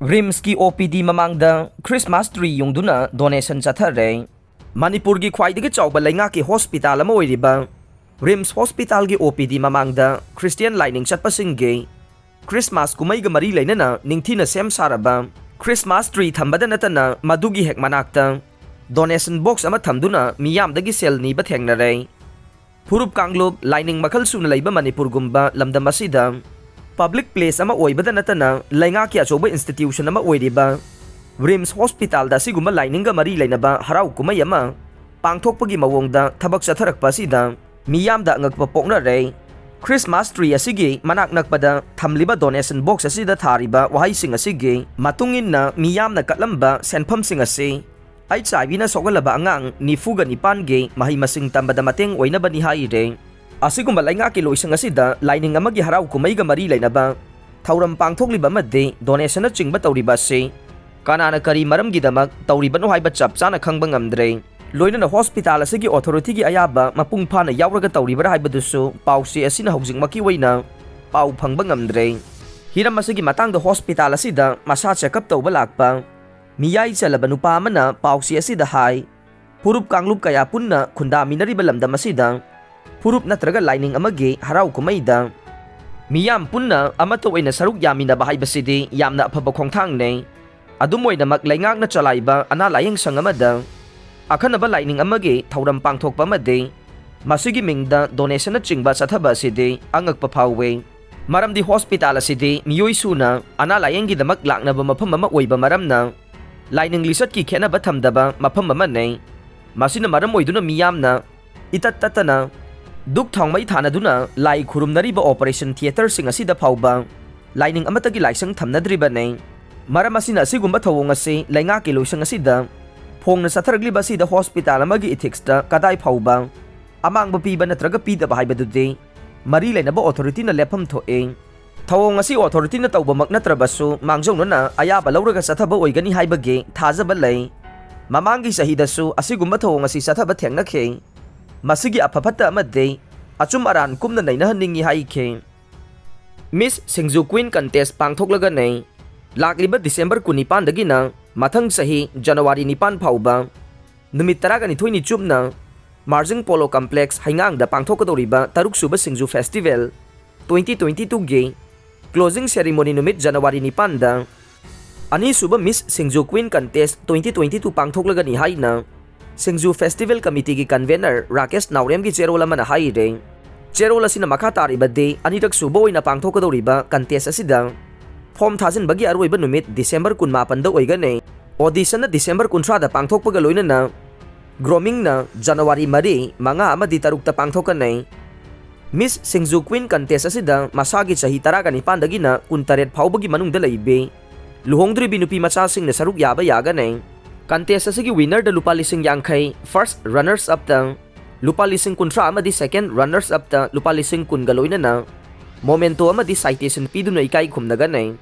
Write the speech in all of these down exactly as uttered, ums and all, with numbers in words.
ꯔꯤꯝꯁꯀꯤ ꯑꯣ ꯄꯤ ꯗꯤ ꯃꯃꯥꯡꯗ Christmas tree ꯌꯨꯡꯗꯨꯅ donation ꯆꯠꯊꯔꯦ꯫ ꯃꯅꯤꯄꯨꯔꯒꯤ ꯈ꯭ꯋꯥꯏꯗꯒꯤ ꯆꯥꯎꯕ ꯂꯩꯉꯥꯛꯀꯤ ꯍꯣꯁꯄꯤꯇꯥꯜ ꯑꯃ ꯑꯣꯏꯔꯤꯕ ꯔꯤꯝꯁ ꯍꯣꯁꯄꯤꯇꯥꯜꯒꯤ ꯑꯣ ꯄꯤ ꯗꯤ ꯃꯃꯥꯡꯗ ꯈ꯭ꯔꯤꯁꯇꯤꯌꯥꯟ ꯂꯥꯏꯅꯤꯡ ꯆꯠꯄꯁꯤꯡꯒꯤ ꯈ꯭ꯔꯤꯁꯃꯥꯁ ꯀꯨꯝꯍꯩꯒ ꯃꯔꯤ ꯂꯩꯅꯅ ꯅꯤꯡꯊꯤꯅ ꯁꯦꯝ ꯁꯥꯔꯕ ꯈ꯭ꯔꯤꯁꯃꯥꯁ ꯇ꯭ꯔꯤ ꯊꯝꯕꯗ ꯅꯠꯇꯅ ꯃꯗꯨꯒꯤ ꯍꯦꯛ ꯃꯅꯥꯛꯇ ꯗꯣꯅꯦꯁꯟ ꯕꯣꯛꯁ ꯑꯃ ꯊꯝꯗꯨꯅ ꯃꯤꯌꯥꯝꯗꯒꯤ ꯁꯦꯜ ꯅꯤꯕ ꯊꯦꯡꯅꯔꯦ꯫ ꯐꯨꯔꯨꯞ ꯀꯥꯡꯂꯨꯞ, ꯂꯥꯏꯅꯤꯡ ꯃꯈꯜ ꯁꯨꯅ ꯂꯩꯕ ꯃꯅꯤꯄꯨꯔꯒꯨꯝꯕ ꯂꯝꯗꯝ ꯑꯁꯤꯗ ꯄꯕ꯭ꯂꯤꯛ ꯄ꯭ꯂꯦꯁ ꯑꯃ ꯑꯣꯏꯕꯗ ꯅꯠꯇꯅ ꯂꯩꯉꯥꯛꯀꯤ ꯑꯆꯧꯕ ꯏꯟꯁꯇꯤꯇ꯭ꯌꯨꯁꯟ ꯑꯃ ꯑꯣꯏꯔꯤꯕ ꯔꯤꯝꯁ ꯍꯣꯁꯄꯤꯇꯥꯜꯗ ꯑꯁꯤꯒꯨꯝꯕ ꯂꯥꯏꯅꯤꯡꯒ ꯃꯔꯤ ꯂꯩꯅꯕ ꯍꯔꯥꯎ ꯀꯨꯝꯍꯩ ꯑꯃ ꯄꯥꯡꯊꯣꯛꯄꯒꯤ ꯃꯑꯣꯡꯗ ꯊꯕꯛ ꯆꯠꯊꯔꯛꯄ ꯑꯁꯤꯗ ꯃꯤꯌꯥꯝꯗ ꯑꯉꯛꯄ ꯄꯣꯛꯅꯔꯦ꯫ ꯈ꯭ꯔꯤꯁꯃꯥꯁ ꯇ꯭ꯔꯤ ꯑꯁꯤꯒꯤ ꯃꯅꯥꯛ ꯅꯛꯄꯗ ꯊꯝꯂꯤꯕ ꯗꯣꯅꯦꯁꯟ ꯕꯣꯛꯁ ꯑꯁꯤꯗ ꯊꯥꯔꯤꯕ ꯋꯥꯍꯩꯁꯤꯡ ꯑꯁꯤꯒꯤ ꯃꯇꯨꯡ ꯏꯟꯅ ꯃꯤꯌꯥꯝꯅ ꯀꯠꯂꯝꯕ ꯁꯦꯟꯐꯝꯁꯤꯡ ꯑꯁꯤ ꯑꯩꯆ ꯑꯥꯏ ꯚꯤꯅ ꯁꯣꯛꯍꯜꯂꯕ ꯑꯉꯥꯡ ꯅꯤꯐꯨꯒ ꯅꯤꯄꯥꯟꯒꯤ ꯃꯍꯩ ꯃꯁꯤꯡ ꯇꯝꯕꯗ ꯃꯇꯦꯡ ꯑꯣꯏꯅꯕꯅꯤ ꯍꯥꯏꯔꯦ꯫ ꯑꯁꯤꯒꯨꯝꯕ ꯂꯩꯉꯥꯛꯀꯤ ꯂꯣꯏꯁꯪ ꯑꯁꯤꯗ ꯂꯥꯏꯅꯤꯡ ꯑꯃꯒꯤ ꯍꯔꯥꯎ ꯀꯨꯝꯍꯩꯒ ꯃꯔꯤ ꯂꯩꯅꯕ ꯊꯧꯔꯝ ꯄꯥꯡꯊꯣꯛꯂꯤꯕ ꯑꯃꯗꯤ ꯗꯣꯅꯦꯁꯟꯅꯆꯤꯡꯕ ꯇꯧꯔꯤꯕ ꯑꯁꯤ ꯀꯅꯥꯅ ꯀꯔꯤ ꯃꯔꯝꯒꯤꯗꯃꯛ ꯇꯧꯔꯤꯕꯅꯣ ꯍꯥꯏꯕ ꯆꯞ ꯆꯥꯅ ꯈꯪꯕ ꯉꯝꯗ꯭ꯔꯦ꯫ ꯂꯣꯏꯅꯅ ꯍꯣꯁꯄꯤꯇꯥꯜ ꯑꯁꯤꯒꯤ ꯑꯣꯊꯣꯔꯤꯇꯤꯒꯤ ꯑꯌꯥꯕ ꯃꯄꯨꯡ ꯐꯥꯅ ꯌꯥꯎꯔꯒ ꯇꯧꯔꯤꯕ꯭ꯔꯥ ꯍꯥꯏꯕꯗꯨꯁꯨ ꯄꯥꯎꯆꯦ ꯑꯁꯤꯅ ꯍꯧꯖꯤꯛꯃꯛꯀꯤ ꯑꯣꯏꯅ ꯄꯥꯎ ꯐꯪꯕ ꯉꯝꯗ꯭ꯔꯦ꯫ ꯍꯤꯔꯝ ꯑꯁꯤꯒꯤ ꯃꯇꯥꯡꯗ ꯍꯣꯁꯄꯤꯇꯥꯜ ꯑꯁꯤꯗ ꯃꯁꯥ ꯆꯦꯛꯑꯞ ꯇꯧꯕ ꯂꯥꯛꯄ ꯃꯤꯌꯥꯏ ꯆꯜꯂꯕ ꯅꯨꯄꯥ ꯑꯃꯅ ꯄꯥꯎꯆꯦ ꯑꯁꯤꯗ ꯍꯥꯏ, ꯐꯨꯔꯨꯞ ꯀꯥꯡꯂꯨꯞ ꯀꯌꯥ ꯄꯨꯟꯅ ꯈꯨꯟꯗꯥꯃꯤꯟꯅꯔꯤꯕ ꯂꯝꯗꯝ ꯑꯁꯤꯗ ꯐꯨꯔꯨꯞ ꯅꯠꯇ꯭ꯔꯒ ꯂꯥꯏꯅꯤꯡ ꯑꯃꯒꯤ ꯍꯔꯥꯎ ꯀꯨꯝꯍꯩꯗ ꯃꯤꯌꯥꯝ ꯄꯨꯟꯅ ꯑꯃꯠꯇ ꯑꯣꯏꯅ ꯁꯔꯨꯛ ꯌꯥꯃꯤꯟꯅꯕ ꯍꯥꯏꯕꯁꯤꯗꯤ ꯌꯥꯝꯅ ꯑꯐꯕ ꯈꯣꯡꯊꯥꯡꯅꯤ꯫ ꯑꯗꯨꯝ ꯑꯣꯏꯅꯃꯛ, ꯂꯩꯉꯥꯛꯅ ꯆꯂꯥꯏꯕ ꯑꯅꯥ ꯂꯥꯌꯦꯡ ꯁꯪ ꯑꯃꯗ ꯑꯈꯟꯅꯕ ꯂꯥꯏꯅꯤꯡ ꯑꯃꯒꯤ ꯊꯧꯔꯝ ꯄꯥꯡꯊꯣꯛꯄ ꯑꯃꯗꯤ ꯃꯁꯤꯒꯤ ꯃꯤꯡꯗ ꯗꯣꯅꯦꯁꯟꯅꯆꯤꯡꯕ ꯆꯠꯊꯕ ꯑꯁꯤꯗꯤ ꯑꯉꯛꯄ ꯐꯥꯎꯏ꯫ ꯃꯔꯝꯗꯤ ꯍꯣꯁꯄꯤꯇꯥꯜ ꯑꯁꯤꯗꯤ ꯃꯤꯑꯣꯏ ꯁꯨꯅ ꯑꯅꯥ ꯂꯥꯌꯦꯡꯒꯤꯗꯃꯛ ꯂꯥꯛꯅꯕ ꯃꯐꯝ ꯑꯃ ꯑꯣꯏꯕ ꯃꯔꯝꯅ ꯂꯥꯏꯅꯤꯡ ꯂꯤꯆꯠꯀꯤ ꯈꯦꯠꯅꯕ ꯊꯝꯗꯕ ꯃꯐꯝ ꯑꯃꯅꯤ꯫ ꯃꯁꯤꯅ ꯃꯔꯝ ꯑꯣꯏꯗꯨꯅ ꯃꯤꯌꯥꯝꯅ ꯏꯇꯠ ꯇꯠꯇꯅ ꯙꯨꯛ ꯊꯥꯎꯃꯩ ꯊꯥꯅꯗꯨꯅ ꯂꯥꯏ ꯈꯨꯔꯨꯝꯅꯔꯤꯕ ꯑꯣꯄꯔꯦꯁꯟ ꯊꯤꯌꯦꯇꯔꯁꯤꯡ ꯑꯁꯤꯗ ꯐꯥꯎꯕ ꯂꯥꯏꯅꯤꯡ ꯑꯃꯠꯇꯒꯤ ꯂꯥꯏꯁꯪ ꯊꯝꯅꯗ꯭ꯔꯤꯕꯅꯤ꯫ ꯃꯔꯝ ꯑꯁꯤꯅ ꯑꯁꯤꯒꯨꯝꯕ ꯊꯧꯑꯣꯡ ꯑꯁꯤ ꯂꯩꯉꯥꯛꯀꯤ ꯂꯣꯏꯁꯪ ꯑꯁꯤꯗ ꯐꯣꯡꯅ ꯆꯠꯊꯔꯛꯂꯤꯕ ꯑꯁꯤꯗ ꯍꯣꯁꯄꯤꯇꯥꯜ ꯑꯃꯒꯤ ꯏꯊꯤꯛꯁꯇ ꯀꯗꯥꯏ ꯐꯥꯎꯕ ꯑꯃꯥꯡꯕ ꯄꯤꯕ ꯅꯠꯇ꯭ꯔꯒ ꯄꯤꯗꯕ ꯍꯥꯏꯕꯗꯨꯗꯤ ꯃꯔꯤ ꯂꯩꯅꯕ ꯑꯣꯊꯣꯔꯤꯇꯤꯅ ꯂꯦꯞꯐꯝ ꯊꯣꯛꯏ꯫ ꯊꯧꯑꯣꯡ ꯑꯁꯤ ꯑꯣꯊꯣꯔꯤꯇꯤꯅ ꯇꯧꯕꯃꯛ ꯅꯠꯇ꯭ꯔꯕꯁꯨ ꯃꯥꯡꯖꯧꯅꯅ ꯑꯌꯥꯕ ꯂꯧꯔꯒ ꯆꯠꯊꯕ ꯑꯣꯏꯒꯅꯤ ꯍꯥꯏꯕꯒꯤ ꯊꯥꯖꯕ ꯂꯩ꯫ ꯃꯃꯥꯡꯒꯤ ꯆꯍꯤꯗꯁꯨ ꯑꯁꯤꯒꯨꯝꯕ ꯊꯧꯑꯣꯡ ꯑꯁꯤ ꯆꯠꯊꯕ ꯊꯦꯡꯅꯈꯤ꯫ ꯃꯁꯤꯒꯤ ꯑꯐ ꯐꯠꯇ ꯑꯃꯗꯤ ꯑꯆꯨꯝ ꯑꯔꯥꯟ ꯀꯨꯞꯅ ꯅꯩꯅꯍꯟꯅꯤꯡꯏ ꯍꯥꯏꯈꯤ꯫ ꯃꯤꯁ ꯁꯤꯡꯖꯨ ꯀ꯭ꯋꯤꯟ ꯀꯟꯇꯦꯁ ꯄꯥꯡꯊꯣꯛꯂꯒꯅꯤ꯫ ꯂꯥꯛꯂꯤꯕ December ꯀꯨꯟꯅꯤꯄꯥꯟꯗꯒꯤꯅ ꯃꯊꯪ ꯆꯍꯤ January ꯅꯤꯄꯥꯟ ꯐꯥꯎꯕ ꯅꯨꯃꯤꯠ ꯇꯔꯥꯒ ꯅꯤꯊꯣꯏꯅꯤ ꯆꯨꯞꯅ ꯃꯥꯔꯖꯤꯡ ꯄꯣꯂꯣ ꯀꯝꯄ꯭ꯂꯦꯛꯁ ꯍꯩꯉꯥꯡꯗ ꯄꯥꯡꯊꯣꯛꯀꯗꯧꯔꯤꯕ ꯇꯔꯨꯛꯁꯨꯕ ꯁꯤꯡꯖꯨ ꯐꯦꯁꯇꯤꯚꯦꯜ twenty twenty twoꯒꯤ closing ceremony ꯅꯨꯃꯤꯠ January ꯅꯤꯄꯥꯟꯗ ꯑꯅꯤꯁꯨꯕ Miss ꯁꯤꯡꯖꯨ Queen Contest twenty twenty two ꯄꯥꯡꯊꯣꯛꯂꯒꯅꯤ ꯍꯥꯏꯅ ꯁꯤꯡꯖꯨ ꯐꯦꯁꯇꯤꯚꯦꯜ ꯀꯃꯤꯇꯤꯒꯤ ꯀꯟꯚꯦꯅꯔ ꯔꯥꯀꯦꯁ ꯅꯥꯎꯔꯦꯝꯒꯤ ꯆꯦꯔꯣꯜ ꯑꯃꯅ ꯍꯥꯏꯔꯦ꯫ ꯆꯦꯔꯣꯜ ꯑꯁꯤꯅ ꯃꯈꯥ ꯇꯥꯔꯤꯕꯗꯤ ꯑꯅꯤꯔꯛ ꯁꯨꯕ ꯑꯣꯏꯅ ꯄꯥꯡꯊꯣꯛꯀꯗꯧꯔꯤꯕ ꯀꯟꯇꯦꯁ ꯑꯁꯤꯗ ꯐꯣꯝ ꯊꯥꯖꯤꯟꯕꯒꯤ ꯑꯔꯣꯏꯕ ꯅꯨꯃꯤꯠ December ꯀꯨꯟꯃꯥꯄꯟꯗ ꯑꯣꯏꯒꯅꯤ꯫ Auditionꯅ December ꯀꯨꯟꯊ꯭ꯔꯥꯗ ꯄꯥꯡꯊꯣꯛꯄꯒ ꯂꯣꯏꯅꯅ groomingꯅ January ꯃꯔꯤ, ꯃꯉꯥ ꯑꯃꯗꯤ ꯇꯔꯨꯛꯇ ꯄꯥꯡꯊꯣꯛꯀꯅꯤ꯫ Miss ꯁꯤꯡꯖꯨ Queen Contest ꯑꯁꯤꯗ ꯃꯁꯥꯒꯤ ꯆꯍꯤ ꯇꯔꯥꯒ ꯅꯤꯄꯥꯟꯗꯒꯤꯅ ꯀꯨꯟꯇꯔꯦꯠ ꯐꯥꯎꯕꯒꯤ ꯃꯅꯨꯡꯗ ꯂꯩꯕꯤ ꯂꯨꯍꯣꯡꯗ꯭ꯔꯤꯕꯤ ꯅꯨꯄꯤ ꯃꯆꯥꯁꯤꯡꯅ ꯁꯔꯨꯛ ꯌꯥꯕ ꯌꯥꯒꯅꯤ꯫ Contest ꯑꯁꯤꯒꯤ winnerꯗ ꯂꯨꯄꯥ ꯂꯤꯁꯤꯡ ꯌꯥꯡꯈꯩ, first runners upꯇ ꯂꯨꯄꯥ ꯂꯤꯁꯤꯡ ꯀꯨꯟꯊ꯭ꯔꯥ ꯑꯃꯗꯤ second runners upꯇ ꯂꯨꯄꯥ ꯂꯤꯁꯤꯡ ꯀꯨꯟꯒ ꯂꯣꯏꯅꯅ memento ꯑꯃꯗꯤ citation ꯄꯤꯗꯨꯅ ꯏꯀꯥꯏ ꯈꯨꯝꯅꯒꯅꯤ꯫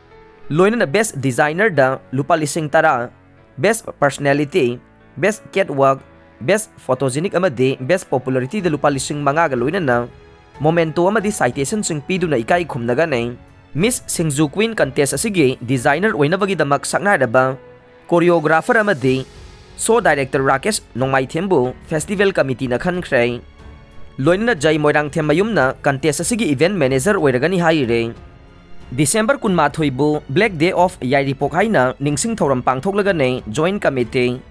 ꯂꯣꯏꯅꯅ best designerꯗ ꯂꯨꯄꯥ ꯂꯤꯁꯤꯡ ꯇꯔꯥ, best personality, best catwalk, best photogenic ꯑꯃꯗꯤ best popularityꯗ ꯂꯨꯄꯥ ꯂꯤꯁꯤꯡ ꯃꯉꯥꯒ ꯂꯣꯏꯅꯅ memento ꯑꯃꯗꯤ citationꯁꯤꯡ ꯄꯤꯗꯨꯅ ꯏꯀꯥꯏ ꯈꯨꯝꯅꯒꯅꯤ꯫ Miss ꯁꯤꯡꯖꯨ Queen Contest ꯑꯁꯤꯒꯤ designer ꯑꯣꯏꯅꯕꯒꯤꯗꯃꯛ ꯁꯛꯅꯥꯏꯔꯕ choreographer ꯑꯃꯗꯤ show director ꯔꯥꯀꯦꯁ ꯅꯣꯡꯃꯥꯏꯊꯦꯝꯕꯨ festival committeeꯅ ꯈꯟꯈ꯭ꯔꯦ꯫ ꯂꯣꯏꯅꯅ ꯖꯩ ꯃꯣꯏꯔꯥꯡꯊꯦꯝ ꯃꯌꯨꯝꯅ contest ꯑꯁꯤꯒꯤ event manager ꯑꯣꯏꯔꯒꯅꯤ ꯍꯥꯏꯔꯦ꯫ December ꯀꯨꯟꯃꯥꯊꯣꯏꯕꯨ Black Day of ꯌꯥꯏꯔꯤꯄꯣꯛ ꯍꯥꯏꯅ ꯅꯤꯡꯁꯤꯡ ꯊꯧꯔꯝ ꯄꯥꯡꯊꯣꯛꯂꯒꯅꯤ Joint Committee꯫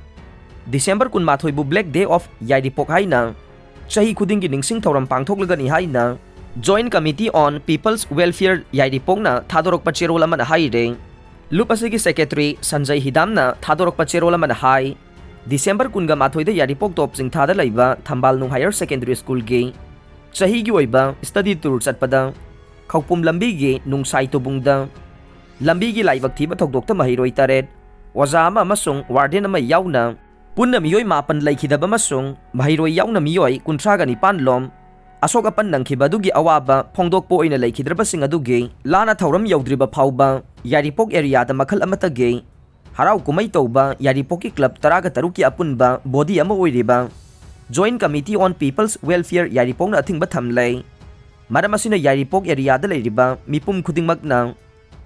December ꯀꯨꯟꯃꯥꯊꯣꯏꯕꯨ Black Day of ꯌꯥꯏꯔꯤꯄꯣꯛ ꯍꯥꯏꯅ ꯆꯍꯤ ꯈꯨꯗꯤꯡꯒꯤ ꯅꯤꯡꯁꯤꯡ ꯊꯧꯔꯝ ꯄꯥꯡꯊꯣꯛꯂꯒꯅꯤ ꯍꯥꯏꯅ Joint Committee on People's Welfare ꯌꯥꯏꯔꯤꯄꯣꯛꯅ ꯊꯥꯗꯣꯔꯛꯄ ꯆꯦꯔꯣꯜ ꯑꯃꯅ ꯍꯥꯏꯔꯦ꯫ ꯂꯨꯞ ꯑꯁꯤꯒꯤ secretary ꯁꯟꯖꯩ ꯍꯤꯗꯥꯝꯅ ꯊꯥꯗꯣꯔꯛꯄ ꯆꯦꯔꯣꯜ ꯑꯃꯅ ꯍꯥꯏ, December ꯀꯨꯟꯒ ꯃꯥꯊꯣꯏꯗ ꯌꯥꯏꯔꯤꯄꯣꯛ ꯇꯣꯞ ꯆꯤꯡꯊꯥꯗ ꯂꯩꯕ ꯊꯝꯕꯥꯜ ꯅꯨꯡ Higher Secondary Schoolꯒꯤ ꯆꯍꯤꯒꯤ ꯑꯣꯏꯕ study tour ꯆꯠꯄꯗ ꯈꯧꯄꯨꯝ ꯂꯝꯕꯤꯒꯤ ꯅꯨꯡꯁꯥꯏ ꯇꯨꯕꯨꯡꯗ ꯂꯝꯕꯤꯒꯤ ꯂꯥꯏꯕꯛ ꯊꯤꯕ ꯊꯧꯗꯣꯛꯇ ꯃꯍꯩꯔꯣꯏ ꯇꯔꯦꯠ, ꯑꯣꯖꯥ ꯑꯃ ꯑꯃꯁꯨꯡ warden ꯑꯃ ꯌꯥꯎꯅ ꯄꯨꯟꯅ ꯃꯤꯑꯣꯏ ꯃꯥꯄꯟ ꯂꯩꯈꯤꯗꯕ ꯑꯃꯁꯨꯡ ꯃꯍꯩꯔꯣꯏ ꯌꯥꯎꯅ ꯃꯤꯑꯣꯏ ꯀꯨꯟꯊ꯭ꯔꯥꯒ ꯅꯤꯄꯥꯟ ꯂꯣꯝ ꯑꯁꯣꯛ ꯑꯄꯟ ꯅꯪꯈꯤꯕ ꯑꯗꯨꯒꯤ ꯑꯋꯥꯕ ꯐꯣꯡꯗꯣꯛꯄ ꯑꯣꯏꯅ ꯂꯩꯈꯤꯗ꯭ꯔꯕꯁꯤꯡ ꯑꯗꯨꯒꯤ ꯂꯥꯟꯅ ꯊꯧꯔꯝ ꯌꯧꯗ꯭ꯔꯤꯕ ꯐꯥꯎꯕ ꯌꯥꯏꯔꯤꯄꯣꯛ areaꯗ ꯃꯈꯜ ꯑꯃꯠꯇꯒꯤ ꯍꯔꯥꯎ ꯀꯨꯝꯍꯩ ꯇꯧꯕ ꯌꯥꯏꯔꯤꯄꯣꯛꯀꯤ club ꯇꯔꯥꯒ ꯇꯔꯨꯛꯀꯤ ꯑꯄꯨꯟꯕ body ꯑꯃ ꯑꯣꯏꯔꯤꯕ Joint Committee on People's Welfare ꯌꯥꯏꯔꯤꯄꯣꯛꯅ ꯑꯊꯤꯡꯕ ꯊꯝꯂꯦ꯫ ꯃꯔꯝ ꯑꯁꯤꯅ ꯌꯥꯏꯔꯤꯄꯣꯛ areaꯗ ꯂꯩꯔꯤꯕ ꯃꯤꯄꯨꯝ ꯈꯨꯗꯤꯡꯃꯛꯅ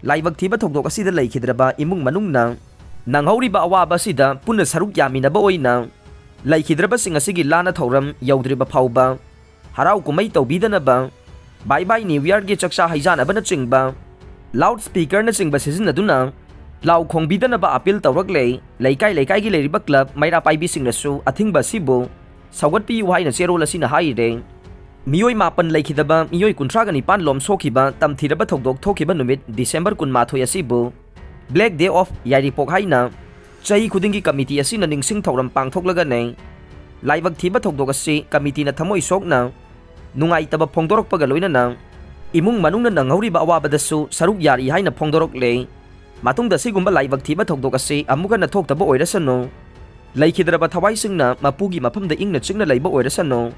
ꯂꯥꯏꯕꯛ ꯊꯤꯕ ꯊꯧꯗꯣꯛ ꯑꯁꯤꯗ ꯂꯩꯈꯤꯗ꯭ꯔꯕ ꯏꯃꯨꯡ ꯃꯅꯨꯡꯅ ꯅꯪꯍꯧꯔꯤꯕ ꯑꯋꯥꯕ ꯑꯁꯤꯗ ꯄꯨꯟꯅ ꯁꯔꯨꯛ ꯌꯥꯃꯤꯟꯅꯕ ꯑꯣꯏꯅ ꯂꯩꯈꯤꯗ꯭ꯔꯕꯁꯤꯡ ꯑꯁꯤꯒꯤ ꯂꯥꯟꯅ ꯊꯧꯔꯝ ꯌꯧꯗ꯭ꯔꯤꯕ ꯐꯥꯎꯕ ꯍꯔꯥꯎ ꯀꯨꯝꯍꯩ ꯇꯧꯕꯤꯗꯅꯕ, ꯕꯥꯏ ꯕꯥꯏ ꯅ꯭ꯌꯨ ꯌꯔꯒꯤ ꯆꯥꯛꯆꯥ ꯍꯩꯖꯥꯟꯅꯕꯅꯆꯤꯡꯕ, ꯂꯥꯎꯠ ꯁ꯭ꯄꯤꯀꯔꯅꯆꯤꯡꯕ ꯁꯤꯖꯤꯟꯅꯗꯨꯅ ꯂꯥꯎ ꯈꯣꯡꯕꯤꯗꯅꯕ ꯑꯄꯤꯜ ꯇꯧꯔꯛꯂꯦ꯫ ꯂꯩꯀꯥꯏ ꯂꯩꯀꯥꯏꯒꯤ ꯂꯩꯔꯤꯕ ꯀ꯭ꯂꯕ ꯃꯩꯔꯥ ꯄꯥꯏꯕꯤꯁꯤꯡꯅꯁꯨ ꯑꯊꯤꯡꯕ ꯑꯁꯤꯕꯨ ꯁꯧꯒꯠꯄꯤꯌꯨ ꯍꯥꯏꯅ ꯆꯦꯔꯣꯜ ꯑꯁꯤꯅ ꯍꯥꯏꯔꯦ꯫ ꯃꯤꯑꯣꯏ ꯃꯥꯄꯟ ꯂꯩꯈꯤꯗꯕ ꯃꯤꯑꯣꯏ ꯀꯨꯟꯊ꯭ꯔꯥꯒ ꯅꯤꯄꯥꯟ ꯂꯣꯝ ꯁꯣꯛꯈꯤꯕ ꯇꯝꯊꯤꯔꯕ ꯊꯧꯗꯣꯛ ꯊꯣꯛꯈꯤꯕ ꯅꯨꯃꯤꯠ ꯗꯤꯁꯦꯝꯕꯔ ꯀꯨꯟꯃꯥꯊꯣꯏ ꯑꯁꯤꯕꯨ Black Day of ꯌꯥꯏꯔꯤꯄꯣꯛ ꯍꯥꯏꯅ ꯆꯍꯤ ꯈꯨꯗꯤꯡꯒꯤ ꯀꯃꯤꯇꯤ ꯑꯁꯤꯅ ꯅꯤꯡꯁꯤꯡ ꯊꯧꯔꯝ ꯄꯥꯡꯊꯣꯛꯂꯒꯅꯤ꯫ ꯂꯥꯏꯕꯛ ꯊꯤꯕ ꯊꯧꯗꯣꯛ ꯑꯁꯤ ꯀꯃꯤꯇꯤꯅ ꯊꯃꯣꯏ ꯁꯣꯛꯅ ꯅꯨꯡꯉꯥꯏꯇꯕ ꯐꯣꯡꯗꯣꯔꯛꯄꯒ ꯂꯣꯏꯅꯅ ꯏꯃꯨꯡ ꯃꯅꯨꯡꯅ ꯅꯪꯍꯧꯔꯤꯕ ꯑꯋꯥꯕꯗꯁꯨ ꯁꯔꯨꯛ ꯌꯥꯔꯤ ꯍꯥꯏꯅ ꯐꯣꯡꯗꯣꯔꯛꯂꯦ꯫ ꯃꯇꯨꯡꯗ ꯁꯤꯒꯨꯝꯕ ꯂꯥꯏꯕꯛ ꯊꯤꯕ ꯊꯧꯗꯣꯛ ꯑꯁꯤ ꯑꯃꯨꯛ ꯍꯟꯅ ꯊꯣꯛꯇꯕ ꯑꯣꯏꯔꯁꯅꯨ꯫ ꯂꯩꯈꯤꯗ꯭ꯔꯕ ꯊꯋꯥꯏꯁꯤꯡꯅ ꯃꯄꯨꯒꯤ ꯃꯐꯝꯗ ꯏꯪꯅ ꯆꯤꯛꯅ ꯂꯩꯕ ꯑꯣꯏꯔꯁꯅꯨ꯫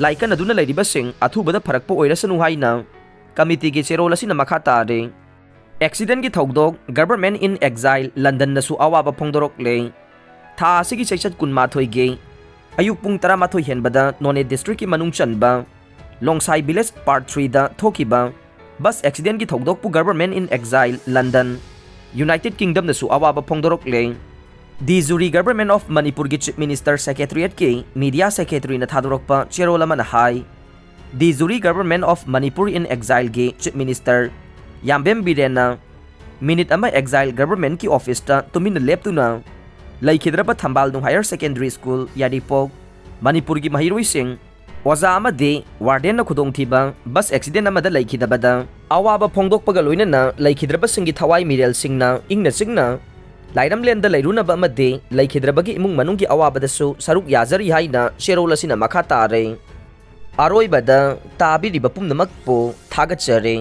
ꯂꯥꯏꯀꯠꯅꯗꯨꯅ ꯂꯩꯔꯤꯕꯁꯤꯡ ꯑꯊꯨꯕꯗ ꯐꯔꯛꯄ ꯑꯣꯏꯔꯁꯅꯨ ꯍꯥꯏꯅ ꯀꯃꯤꯇꯤꯒꯤ ꯆꯦꯔꯣꯜ ꯑꯁꯤꯅ ꯃꯈꯥ ꯇꯥꯔꯤ꯫ ꯑꯦꯛꯁꯤꯗꯦꯟꯒꯤ ꯊꯧꯗꯣꯛ, Government in Exile ꯂꯟꯗꯟꯅꯁꯨ ꯑꯋꯥꯕ ꯐꯣꯡꯗꯣꯔꯛꯂꯦ꯫ ꯊꯥ ꯑꯁꯤꯒꯤ ꯆꯩꯆꯠ ꯀꯨꯟꯃꯥꯊꯣꯏꯒꯤ ꯑꯌꯨꯛ ꯄꯨꯡ ꯇꯔꯥꯃꯥꯊꯣꯏ ꯍꯦꯟꯕꯗ ꯅꯣꯅꯦ ꯗꯤꯁꯇ꯭ꯔꯤꯛꯀꯤ ꯃꯅꯨꯡ ꯆꯟꯕ ꯂꯣꯡꯁꯥꯏ ꯚꯤꯂꯦꯖ ꯄꯥꯔꯠ ꯊ꯭ꯔꯤꯗ ꯊꯣꯛꯈꯤꯕ ꯕꯁ ꯑꯦꯛꯁꯤꯗꯦꯟꯒꯤ ꯊꯧꯗꯣꯛꯄꯨ Government in Exile London, united ꯀꯤꯡꯗꯝꯅꯁꯨ ꯑꯋꯥꯕ ꯐꯣꯡꯗꯣꯔꯛꯂꯦ꯫ ꯗꯤ ꯖꯨꯔꯤ Government of ꯃꯅꯤꯄꯨꯔꯒꯤ ꯆꯤꯐ ꯃꯤꯅꯤꯁꯇꯔ ꯁꯦꯀ꯭ꯔꯦꯇꯔꯤꯌꯦꯠꯀꯤ ꯃꯤꯗꯤꯌꯥ ꯁꯦꯀ꯭ꯔꯦꯇꯔꯤꯅ ꯊꯥꯗꯣꯔꯛꯄ ꯆꯦꯔꯣꯜ ꯑꯃꯅ ꯍꯥꯏ, de jure Government of Manipur in Exileꯒꯤ ꯆꯤꯐ ꯃꯤꯅꯤꯁꯇꯔ ꯌꯥꯝꯕꯦꯝ ꯕꯤꯔꯦꯟꯅ ꯃꯤꯅꯤꯠ ꯑꯃ ꯑꯦꯛꯖꯥꯏꯜ ꯒꯚꯔꯟꯃꯦꯟꯠꯀꯤ ꯑꯣꯐꯤꯁꯇ ꯇꯨꯃꯤꯟꯅ ꯂꯦꯞꯇꯨꯅ ꯂꯩꯈꯤꯗ꯭ꯔꯕ Thambalnung higher secondary school, Yairipok, ꯃꯅꯤꯄꯨꯔꯒꯤ ꯃꯍꯩꯔꯣꯏꯁꯤꯡ, ꯑꯣꯖꯥ ꯑꯃꯗꯤ ꯋꯥꯔꯗꯦꯟꯅ ꯈꯨꯗꯣꯡꯊꯤꯕ ꯕꯁ ꯑꯦꯛꯁꯤꯗꯦꯟ ꯑꯃꯗ ꯂꯩꯈꯤꯗꯕꯗ ꯑꯋꯥꯕ ꯐꯣꯡꯗꯣꯛꯄꯒ ꯂꯣꯏꯅꯅ ꯂꯩꯈꯤꯗ꯭ꯔꯕꯁꯤꯡꯒꯤ ꯊꯋꯥꯏ ꯃꯤꯔꯦꯜꯁꯤꯡꯅ ꯏꯪꯅ ꯆꯤꯛꯅ ꯂꯥꯏꯔꯝꯂꯦꯟꯗ ꯂꯩꯔꯨꯅꯕ ꯑꯃꯗꯤ ꯂꯩꯈꯤꯗ꯭ꯔꯕꯒꯤ ꯏꯃꯨꯡ ꯃꯅꯨꯡꯒꯤ ꯑꯋꯥꯕꯗꯁꯨ ꯁꯔꯨꯛ ꯌꯥꯖꯔꯤ ꯍꯥꯏꯅ ꯆꯦꯔꯣꯜ ꯑꯁꯤꯅ ꯃꯈꯥ ꯇꯥꯔꯦ꯫ ꯑꯔꯣꯏꯕꯗ ꯇꯥꯕꯤꯔꯤꯕ ꯄꯨꯝꯅꯃꯛꯄꯨ ꯊꯥꯒꯠꯆꯔꯤ꯫